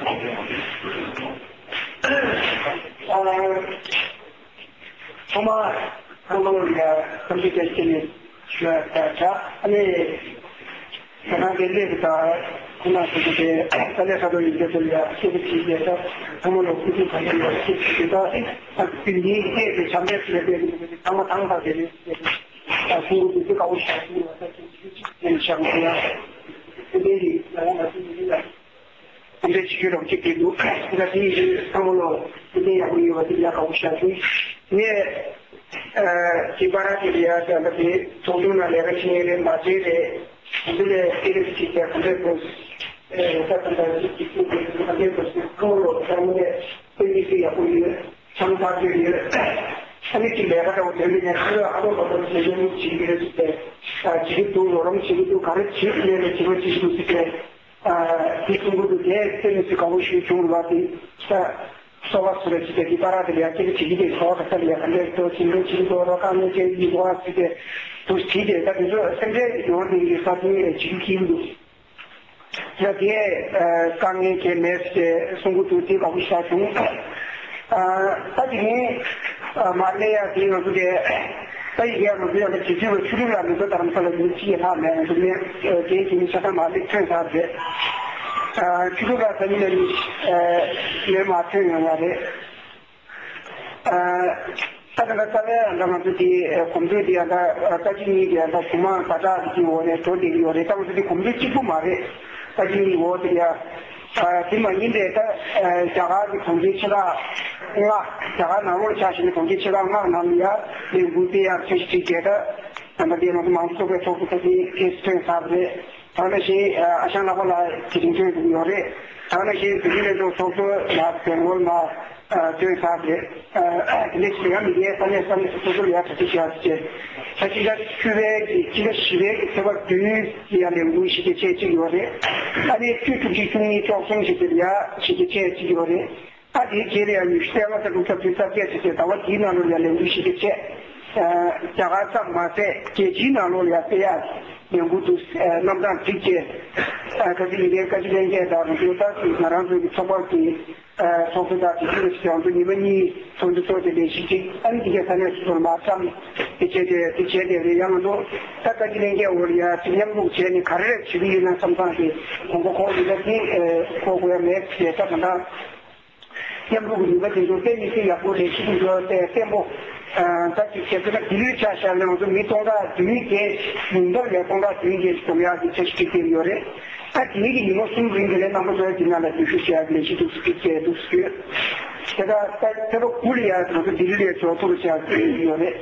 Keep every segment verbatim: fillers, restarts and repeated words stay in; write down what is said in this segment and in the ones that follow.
ཨ། ཐོག་མར་ཚང་མ་ལ་ཡ་འཚམས་འདྲི་བཀྲ་ཤིས་བདེ་ལེགས་ཞུ་ཡ་ད་ཆ། ཨ་ནི་ད་ནང་གི་སླེབས་དང་ཁོང་རྣམ་ཚོ་གི་ས་གནས་ས་ཐོག་ཡིན་རྒྱུ་དེ་ལ་ཡ་སྐད་ཆ་དྲིས་ཡས་ད་ཚང་མ་ལ་སྐུ་ཚེ་བར་ཆད་ཡོད་སྐད་ཆ་དྲིས་ད། ཨ་དེ་འདིའི་སྐད་དེ་བྱམས་པའི་ཚུལ་ལ་སླེབས་ཀྱི་འདུག་ཚང་མ་ཐང་ཐང་དེ་རེད། ཨ་ཁོང་གི་དུས་ཚོད་དཀའ་བོ་ཞིག་བྱུང་བ་ད་དེ་ཚོ་ཅིག་ཅིག་ཅིག་བྱ་དགོས་ཡ། དེ་འདྲའི་རིགས་ལ་ཡང་ང་ཚོ་མི་རིགས་ལ། ཨ་འདྲ་བྱེད་རྒྱུ་རོགས་བྱེད་ཀྱི་འདུག་ད་དེ་ཡིན་དུས་ཚང་མ་ལོ་དེ་འདྲའི་ཡག་པོ་ཡོད་པ་དེ་ཡག་པོ་ཤར་སོང་། ངས་ཨ་ཅིག་པ་ར་དེ་ལ་ཡ་ད་ལྟ་དེ་ཚོགས་ཆུང་ནང་ལས་ཀ་བྱེད་མཁན་རེད་མ་བྱེད་རེད། དེ་ལས་དེ་རེད་ཅིག་ཀྱང་ག་འདྲས་དགོས། ཨ་ད་ད་ད་ཅིག་ཅིག་ཅིག་ག་འདྲས་དགོས་ཚང་མ་ལོ་ཚང་མ་ལས་དཔེ་མི་སྲིད་ཡག་པོ་ཡོད། ཚང་མ་ཐག་ཆོད་ཡོད། ཨ་ནི་ཅིག་ལས་ཀ་འདྲ་བོ་དེ་འདྲ་ནས་ཁ་ལོ་ཨ་ལོ་ལོ་ལོ་བྱེད་ཀྱི་འདུག་བྱེད་ཀྱི་རེད་ཟེར་ཏེ། ཨ་བྱེད་ཀྱི་འདུག་རོགས་རམ་བྱེད་ཀྱི་འདུག་ག་རེ་བྱེད་ཀྱི་ཡོད་ལ་བྱེད་པ་བྱེད་ཀྱི་འདུག་ཟེར་ཏེ། ཨ་དེ་གསུང་གི་འདུག་དེ་སེམས་ནས་ཅིག་དགའ་བོ་ཞིག་བྱུང་རེད་བ་དེ། ས་སོ་བ་སུ་རེད་ཟེར་ཏེ་དེ་པ་ར་དེ་ལ་ཡ་ཁྱེད་ཀྱི་བྱེད་ཀྱི་དེ་སོ་བ་ག་ས་ལ་ཡ་ག་འདྲས་འགྲོ་བྱེད་འདུག་བྱེད་ཀྱི་འདུག་རོགས་ཁ་ནས་ཁྱེད་ཀྱི་འགྲོ་བ་ཟེར་ཏེ་འདུག་བྱེད་ཀྱི་ད་དེ་ཚོ་སེམས་ཁྲལ་ཡོང་དེ་ཡོད་ས་དེ་བྱེད་ཀྱི་འདུག་ཡ་དེ་དཀའ་ངལ་གྱི་མེད་ཅེས་གསུང་གི་འདུག་དེ་དགའ་པོ་ཞིག་བྱུང་། ད་དེ་ནས་མར་སླེབས་ཡ་དེ་ང་ཚོ་དེ་ད་ཡི་གེ་ང་ཚོ་ཡང་དེ་དུས་ལ་ཆུ་ལུག་ལ་མི་ཚོ་དྷ་རམ་ས་ལ་ཡིན་ཅི་ཡིན་ལྷག་མེད་ང་ཚོ་ནས་དེ་དེ་ནས་ཆ་ཚང་མར་སླེབས་ཐོན་ཚར་རེད། ཆུ་ལུག་ལ་ས་ཉིན་ལ་ནི་ལས་མར་ཐོན་ཡོང་ཡ་རེད། ད་ལྟ་རྩ་བའི་ཨ་ད་ང་ཚོ་དེ་གོམ་བགྲོད་དེ་ཨ་ད་ལྟ་ཅི་གཉིས་ཀྱི་ཨ་ད་གཞུང་མང་ཛ་དྲག་གི་འོག་ནས་འགྲོ་བསྡད་ཀྱི་ཡོད་རེད། ད་ང་ཚོ་དེ་གོམ་བགྲོད་གཅིག་པུ་མ་རེད། ལྟ་ཅི་གཉིས་འོག་དེ་ཡ་དེ་མ་ཡིན་པའི་ད་རྒྱ་གར་གྱི་གྲོང་ཁྱེར་ཆེ་ཁག་ལྔ། རྒྱ་གར་ནང་ལོགས་ཆ་བཞག་ན་གྲོང་ཁྱེར་ཆེ་ཁག་ལྔ་ནང་ལ་ཡ་ལས་འགུལ་སྤེལ་ཡག་འཆར་གཞི་བསྒྲིགས་བསྡད། ད་ད་ལྟ་དེ་ང་ཚོ་མང་གཙོ་ཚོགས་པའི་ཚོགས་གཙོ་ད་ཅི་ཁེ་སི་ཐོན་ཚར་རེད། ད་ནང་བཞིན་ཨ་ཞང་ལྷག་པ་ལགས་དེ་རིང་ཐོན་ཐུབ་ཡོད་རེད། ད་ནང་བཞིན་བོད་མི་ལྷན་ཚོགས་ཚོགས་གཙོ་ལགས་བོན་སྒོར་མ་ཐོན་ཚར་རེད། དེ་ནས་ཞིང་ཡང་མི་སྒེར་ས་གནས་ས་གནས་སོ་སོ་ལ་ཡང་གྲ་སྒྲིག་བྱས་ཏེ། ད་ཕྱི་ཟླ་བཅུ་པའི་གི་ཕྱི་ཟླ་བཞི་པའི་གི་ཚེས་པ་བདུན་གྱི་ཡང་ལས་འགུལ་གཞི་རྒྱ་ཆེ་གཅིག་ཡོད་རེད། ཨ་ནི་བཅུ་བཅུ་གཅིག་བཅུ་གཉིས་བཅུ་གསུམ་ཞིག་དེ་ལ་ཡང་གཞི་རྒྱ་ཆེ་གཅིག་ཡོད་རེད། ཨ་དེའི་རྗེས་ལ་ཡང་ཉི་ཤུ་རྩ་ལྔ་རྩ་དྲུག་རྩ་བདུན་རྩ་བརྒྱད་ཟེར་ཏེ་ཟླ་བ་དེའི་ནང་ལོགས་ལ་ཡང་ལས་འགུལ་གཞི་རྒྱ་ཆེ། རྒྱ་གར་ཙམ་མ་ཟད་རྒྱལ་སྤྱིའི་ནང་ལོགས་ལ་ཡང་སྤེལ་ཡག་ལས་འགུལ་འདུག་རྣམ་གྲངས་སྒྲིག་བྱས། ཁ་སང་ཉིན་དེ་བཀའ་སྤྱི་ལྷན་རྒྱས་དང་རུ་སྦྱོར་ལྟར་ང་རང་ཚོའི་ཚོགས་པ་གི་ཚོགས་གཙོ་དང་དེ་བཞིན་ང་ཚོ་ཉི་མ་གཉིས་ཚོགས་འདུ་ཚོགས་ཏེ་ལས་གཞི་གཅིག་ཨ་ནི་དེ་གའི་ས་གནས་སོ་སོར་མར་བཀྲམ་དེ་བྱས་ཏེ་དེ་བྱས་ཏེ་རེད། ཡང་ང་ཚོ་ད་བཀའ་སྤྱི་ལྷན་རྒྱས་འོག་ལ་ཡང་ཅིག་མཉམ་རུབ་བྱས་ནས་ག་རེ་རེ་བྱེད་ཀྱི་ཡོད་ན་བསམ་བསམ་གྱི་དགོངས་པ་འཁོར་ཡོད་ན་དེ་འཁོར་དགོས་ཡ་མེད་ཅེས་ད་ག་འདྲ། མཉམ་རུབ་ཀྱི་ནུས་པ་དེ་ཚོ་དཔེ་མི་སྲིད་ཡག་པོ་ལས་གཞི་དེ་ཚོ་དཔེ་བརྟན་པོ། ད་ཅིག་བྱས་ཚེ་ན་ལྡི་ལིར་ཆ་བཞག་ན་ང་ཚོ་མི་སྟོང་ཕྲག་བདུན་བརྒྱད་ཉུང་མཐར་ལ་སྟོང་ཕྲག་བདུན་བརྒྱད་ཅིག་འཛོམས་ཡག་གི་འཆར་གཞི་བསྒྲིགས་ཡོད་རེད། ད་དེ་ནས་ཀྱི་ཉི་མ་གསུམ་རིང་གི་ལས་རྣམ་པ་ཚོ་དེ་ནང་ལ་འཛུལ་ཞུགས་བྱེད་ཡག་གི་ལས་གཞི་འདུག་སེ་བསྒྲིགས་ཡོད་འདུག་ཟེར། དེ་ད་ད་ཚེས་པ་དགུ་ལ་ཡ་ང་ཚོ་ལྡི་ལི་ལ་འབྱོར་ཐུབ་པ་བྱེད་ཡག་ཡོད་རེད།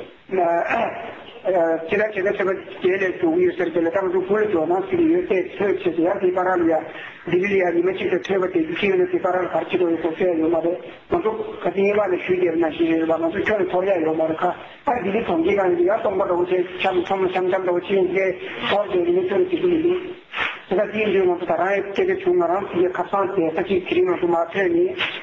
ཁྱེད་རང་བྱེད་ན་ཚེས་པ་བརྒྱད་ལ་འགྲོ་གི་ཡོད་ཟེར་དེ་ལ་ད་ང་ཚོ་དགུ་ལ་འགྲོ་ན་ཟེར་གྱི་ཡོད་དེ་ཚོད་བྱེད་དེ་ཡང་དེ་བར་ལ་ཡ་ལྡི་ལི་ལ་ཡ་ཉི་མ་གཅིག་ལ་ཐོས་པ་དེ་རྒྱུ་ཅི་ཡོད་ན་དེ་བར་ལ་ག་རེ་བྱེད་དགོས་ཡོད་སྐོར་བཤད་ཡོད་མ་རེད། ང་ཚོ་ག་དུས་ཡིན་པ་ལ་ཞུས་བསྡད་པ་ནང་བཞིན་རེད་པ། ང་ཚོ་ཁྱོན་ནས་ཐོར་ཡ་ཡོད་མ་རེད་ཁ། ཨ་ལྡི་ལི་གྲོང་ཁྱེར་གང་ཡིན་ཡང་སྟོང་པ་འདྲ་བོ་བྱས་འཆམ་འཆམ་འཆམ་འཆམ་འདྲ་བོ་ཕྱིན་ཏེ་ཐོར་བསྡད་ཡིན་ན་ཁྱོན་ནས་བྱེད་ཀྱི་མི་འདུག་དེ་ལྟར་དེ་ཡིན་དུས་ང་ཚོ་ད་རང་ཡང་སྐད་ཆ་བྱུང་། ང་རང་ཚོ་ཁ་སང་དེ་ས་གཅིག་དེ་རིང་ང་ཚོ་མ་ཐོན་ནས་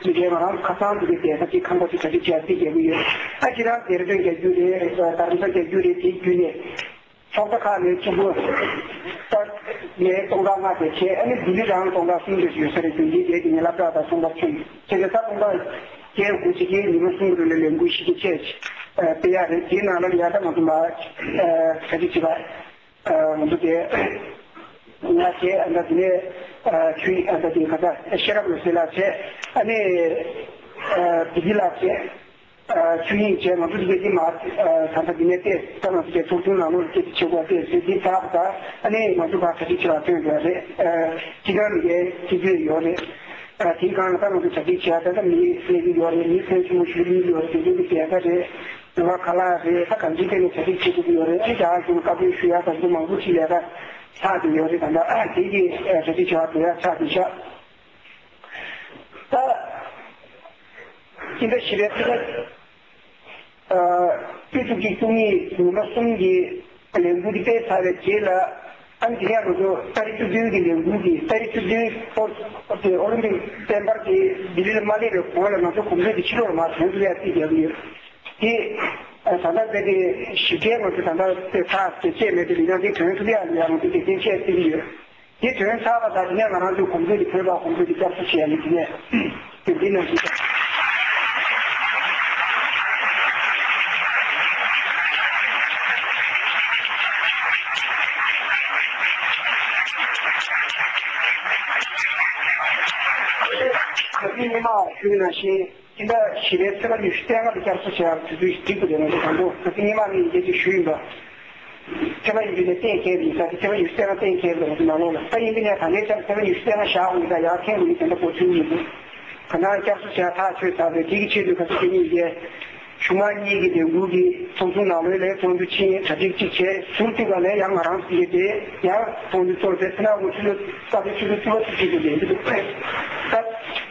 མི་དེ་ང་རང་ཚོ་ཁ་སང་དེ་གའི་དེ་ས་གཅིག་ཁང་པ་ཅིག་གྲ་སྒྲིག་བྱས་རྩིས་རྒྱག་གི་ཡོད། ཨ་ཁྱེད་རང་ལྡེ་ར་ལྡུན་རྒྱག་རྒྱུ་རེད། རྡ་རམ་ས་རྒྱག་རྒྱུ་རེད། དེའི་བརྒྱུད་ནས་ཚོགས་པ་ཁག་ནས་གཅིག་པུ་ད་ལས་སྟོང་ཕྲག་ལྔ་དེ་བྱས། ཨ་ནི་ལྡི་ལི་རང་སྟོང་ཕྲག་གསུམ་དེ་ཡོད་ས་རེད། རྒྱུན་ལྡན་དེ་ཉིན་ལ་ཕྲག་དང་སྟོང་ཕྲག་ཁྱོན་ཁྱེད་ཀྱི་ས་སྟོང་ཕྲག་བརྒྱད་དགུ་ཅིག་གིས་ཉི་མ་གསུམ་གྱི་རིང་ལ་ལས་འགུལ་གཞི་རྒྱ་ཆེ་སྤེལ་ཡག་རེད། དེའི་ནང་ལ་ཡ་ད་ང་ཚོ་མ་ག་ཅིག་བྱེད་པ། ང་ཚོ་དེ་ང་བཅས་ཨ་ད་དེ་ནས་ཆུ་ཡིན་ཨ་ད་དེ་ག་ད་ཤེས་རབ་ལོ་སེ་ལགས་བྱས། ཨ་ནི་བདེ་སྐྱིད་ལགས་བྱས། ཆུ་ཡིན་བྱས། ང་ཚོ་དེ་གའི་མ་ད་ད་དེ་ནས་བལྟས་ད་ང་ཚོ་དེ་ཚོགས་ཆུང་ནང་ལོགས་སྐད་ཆ་བྱེད་དགོས་བལྟས་ཟེར། དེ་ད་ད་ཨ་ནི་ང་ཚོ་ག་ག་ཅིག་བྱེད་པ་ཐོན་དགོས་རེད། སྤྱི་ཁང་ནས་སྐད་ཆ་ཡོད་རེད། དེའི་སྒང་ལ་ད་ང་ཚོ་གྲ་སྒྲིག་བྱས། ད་ལྟ་མི་སླེབས་ཀྱི་ཡོད་རེད། མི་ཕོན་ཆེན་པོ་ཞིག་སླེབས་ཀྱི་ཡོད་རེད། དེ་ཚོ་གི་སྡེ་ཁག་རེད། འགྲོ་བ་ཁ་ལག་རེད། ད་གང་ཅིའི་ཐད་ནས་གྲ་སྒྲིག་བྱེད་དགོས་ཀྱི་ཡོད་རེད། ཨ་ནི་རྒྱ་གར་གཞུང་ལ་བཀའ་འཁྲོལ་ཞུ་ཡག་དང་དེ་ཚོ་མང་པོ་ཞིག་ལས་ཀ་ཆགས་བསྡད་ཡོད་རེད། ད་ལྟ་ཨ་དེ་གི་གྲ་སྒྲིག་བྱ་བ་དེ་ཡང་ཆགས་བསྡད་ཤག་ད་སྤྱི་ཟླ་བཞི་པའི་ཚེས་པ་ཨ་བཅུ་གཅིག་བཅུ་གཉིས་ཉི་མ་གསུམ་གྱི་ལས་འགུལ་འདི་སྤེལ་ཚར་བའི་རྗེས་ལ། ཨ་ནི་དེ་ཡང་ང་ཚོ་ཏ་རིག་བཅུ་བདུན་གྱི་ལས་འགུལ་འདི་ཏ་རིག་བཅུ་བདུན་ཨོ་དེ་ཨོ་ལིམ་པིག་དཔལ་འབར་གྱི་ལྡི་ལི་ལ་མ་སླེབས་པའི་གོང་ལ་ང་ཚོ་གོམ་བགྲོད་འདི་ཕྱི་ལོགས་ལ་མར་ཐོན་ཐུབ་ཡ་རྩིས་རྒྱག་གི་ཡོད། དེ་ཨ་ད་ལྟ་དཔེ་དེ་ཞིབ་ཕྲའི་ང་ཚོ་ད་ལྟ་དཔེ་ཐག་དེ་བཅད་མེད་དེ་རིགས་ཡང་དེ་ཐོན་ཐུབ་ཡ་ལ་ཡང་ང་ཚོ་དེ་གཏན་འཁེལ་རྩིས་ཀྱི་ཡོད། དེ་དོན་ཚར་བ་དང་དེ་ནས་ང་རང་ཚོའི་གོམ་བགྲོད་ཀྱི་བོད་པ་གོམ་བགྲོད་ཀྱི་བསྐྱར་གསོ་བྱས་ཡ་ནི་དེ་ནས་དེ་འདི་ནང་བཞིན། ད་ལྟའི་ཉི་མ་ཞུས་ནང་བཞིན། སྤྱི་ཟླ་བཞི་པའི་ཚེས་པ་ཉི་ཤུ་རྩ་ལྔ་ལ་བསྐྱར་གསོ་བྱ་ཡག་དུས་ཚོད་ཞིག་བསྒྲིགས་པ་རེད། ང་ཚོ་དང་པོ་ད་ལྟའི་ཉི་མ་ནས་ཡིན་རྒྱུ་ཞུས་ཡིན་པ། ཚེས་པ་ཉི་ཤུ་ནས་གཏན་འཁེལ་བ་ཡིན་ས་དེ་ཚེས་པ་ཉི་ཤུ་རྩ་ལྔ་གཏན་འཁེལ་བ་རེད། ང་ཚོ་ནང་ལོགས་ལ་ད་ཡིན་པ་ནས་ད་ལྟའི་ཆར་ཚེས་པ་ཉི་ཤུ་རྩ་ལྔ་བཞག་འོང་ད་ཡར་འཐེན་དགོས་ཡིན་དེ་འདྲ་གོ་ཚུལ་ཡིན་འདུག་ག་ནང་བསྐྱར་གསོ་བྱ་ཐག་ཆོད་ཚར་བས་དེ་གི་ཆེད་དུ་ག་ཚོད་དེ་ཉིད་ཀྱི་གཞུང་མང་གཉིས་ཀྱི་ལས་འགུལ་གྱི་ཚོགས་ཆུང་ནང་ལོགས་ལ་ཚོགས་འདུ་ཕྱིན། གྲ་སྒྲིག་ཅིག་བྱས་ཟུར་དུ་ག་ལས་ཡང་ང་རང་ཚོ་ཡོད་དེ་ཡང་ཚོགས་འདུ་ཚོགས་ཏེ་ཕྱི་ནང་དབུ་ཁྲིད་ལ་ས་དེ་ཆུ་ཚོད་བཅུ་པ་ཚོ་ཅིག་ཏུ་ལས་འདུག་ད་གྲ་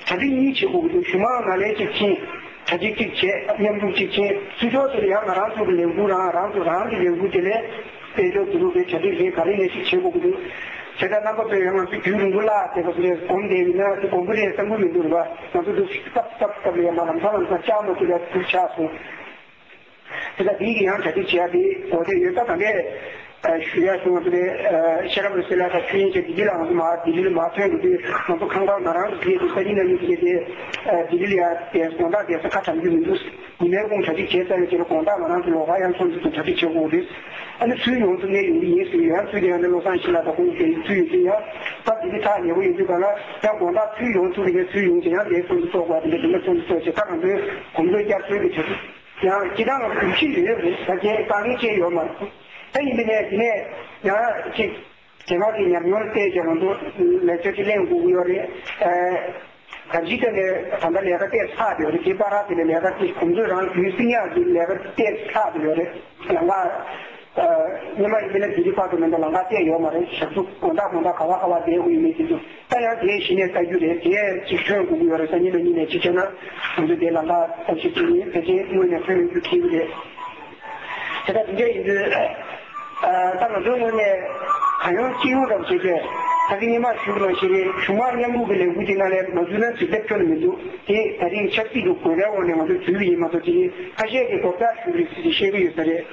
སྒྲིག་གཉིས་བྱེད་དགོས་ཀྱི་འདུག་གཞུང་མང་ནང་ལས་ཅིག་ཕྱིན། གྲ་སྒྲིག་ཅིག་བྱས། མཉམ་རུབ་ཅིག་བྱས། ཚུར་ཕྱོགས་དེ་ལ་ཡང་ང་རང་ཚོ་གི་ལས་འགུལ་རང་རང་ཚོ་རང་གི་ལས་འགུལ་དེ་ལས་དཔལ་འབྱོར་བསྡུ་རུབ་རེད། གྲ་སྒྲིག་རེད། ག་རེ་ནས་ཅིག་བྱེད་དགོས་ཀྱི་འདུག་བྱས་ཙང་རྣམ་པ་ཚོས་ཡང་ང་ཚོ་རྒྱུན་རིང་པོ་བརླག་བསྡད་པ་ཚོ་ལས་གོམས་བསྡད་ཡིན་ན་དེ་དགོངས་པ་རེད་བསམ་གྱི་མི་འདུག་རེད་པ། ང་ཚོ་འདུག་སྟབས་སྟབས་སྟབས་ལ་ཡང་མ་ལམ་སང་ལམ་སང་བཅར་མ་ཐུབ་པའི་དུས་ཆགས་སོང་། དེ་ལྟར་དེའི་གི་ཡང་གྲ་སྒྲིག་བྱེད་ཡ་དེ་འོ་དེ་ཡོད་ད། ད་ལྟའི་ཞུ་ཡ་བྱུང་བ་དེ་ཤེས་རབ་རི་སེ་ལ་དང་ཆོས་དབྱིངས་བཅས་ལྡི་ལི་ལ་ང་ཚོ་མར་ལྡི་ལི་ལ་མར་ཐོན་འགྲོ་དུས་ང་ཚོ་ཁང་པ་ང་རང་གི་དེ་སང་ཉིན་གནངས་ཉིན་དེ་ལྡི་ལི་ལ་ཡ་དེ་དགོང་དག་དེ་ས་ཁ་གྲམ་རྒྱུ་མི་འདུག་ཉི་མའི་གུང་གྲ་སྒྲིག་བྱས་ཚར་བའི་རྗེས་ལ་དགོང་དག་ང་རང་ཚོ་ལོགས་ཀ་ཡང་ཚོགས་འདུ་དང་གྲ་སྒྲིག་བྱེད་དགོས་རེད། ཨ་ནི་ཚུར་ཡོང་ཚུར་ནས་ཡོང་གི་ཡིན་ཟེར། ཡང་ཚུར་དེ་ཡང་ནི་བློ་བཟང་ཤེས་རབ་དང་ཁོང་དེ་ཚུར་ཡོང་དུས་ཡང་སྐབས་དེ་གི་ཐག་ཉེ་པོ་ཡིན་དུས་ག་ལ་ཡང་དགོང་དག་ཚུར་ཡོང་ཚུར་རེད། ཚུར་ཡོང་བྱས་ཡང་དེ་ཚོགས་འདུ་ཚོགས་དགོས་དེ་འདྲ་དེ་འདྲ་ཚོགས་འདུ་ཚོགས་བྱས་ད་ང་ཚོའི་གོམ་བགྲོད་བསྐྱར་གསོའི་གི་གྲ་སྒྲིག་ཡང་སྤྱི་བཏང་ང་ཚོ་གོམས་གཤིས་ཡོད་རེད། ད་རྒྱའི་དཀའ་ངལ་ཅི་ཡོད་མ་རེད། ད་ཡིན་པ་ནས་དེ་ནས་ཡང་ཅིག་དེ་སྔ་གི་ཉམས་མྱོང་བལྟས་ཀྱང་ང་ཚོ་ལས་ཚོད་ཀྱི་གླེང་དགོས་ཀྱི་ཡོད་རེད། ཨ་གང་ཅིའི་ཐད་ནས་ད་ལྟ་ལས་ཀ་བལྟས་ཚར་ཡོད་རེད། དེ་བར་དེ་ནས་ལས་ཀ་དེ་གོམས་བགྲོད་རང་རྒྱུན་བསྲིང་ཡག་གི་ལས་ཀ་བལྟས་ཚར་ཡོད་རེད། ལམ་ཁ་ཨ་སྔོན་མ་ཡིན་པ་ན་ལྡི་ལི་བར་དུ་མིན་པ་ལམ་ཁ་བལྟས་ཡོད་མ་རེད། ཞབས་ཞུ་དགོང་དག་དགོང་དག་ག་བ་ག་བ་བསྡད་དགོས་ཡོད་མེད་དེ་ཚོ། ད་ཡང་དེ་གཞི་ནས་ལྟ་རྒྱུ་རེད། དེ་ཅིག་ཐོན་དགོས་ཀྱི་ཡོད་རེད། སང་ཉིན་གནངས་ཉིན་ནས་ཅིག་བྱས་ན་ང་ཚོ་དེ་ལམ་ཁ་ལྟ་ཞིབ་བྱེད་ཡིན། ཕལ་ཆེར་དངོས་གནས་ཐོན་ཡོང་རྒྱུ་ཁེལ་གྱི་རེད། དེ་ལྟར་དེ་འདྲ་ཡིན་དུས་ཨ་ད་ང་ཚོའི་ངོས་ནས་གང་ཡོང་ཅི་ཡོང་འདྲ་བོ་བྱས་ཏེ་ད་གིན་སྔོན་མ་ཞུས་པ་ནང་བཞིན་རེད། གཞུང་མང་མཉམ་རུབ་ཀྱི་ལས་འགུལ་དེ་ནང་ལ་ང་ཚོའི་ནང་ཚུད་ཐབས་ཁྱོན་ནས་མི་འདུག་དེ་ད་རིང་ཆབ་སྲིད་ཀྱི་དགོས་པའི་འོག་ནས་ང་ཚོས་འཛུལ་བ་ཡིན་མ་གཏོགས་དེ་ཁ་ཤས་ཀྱིས་དགོས་པ་ཞུ་གི་རེད་ཟེར་ཏེ་བཤད་ཀྱི་ཡོད་ས་རེད།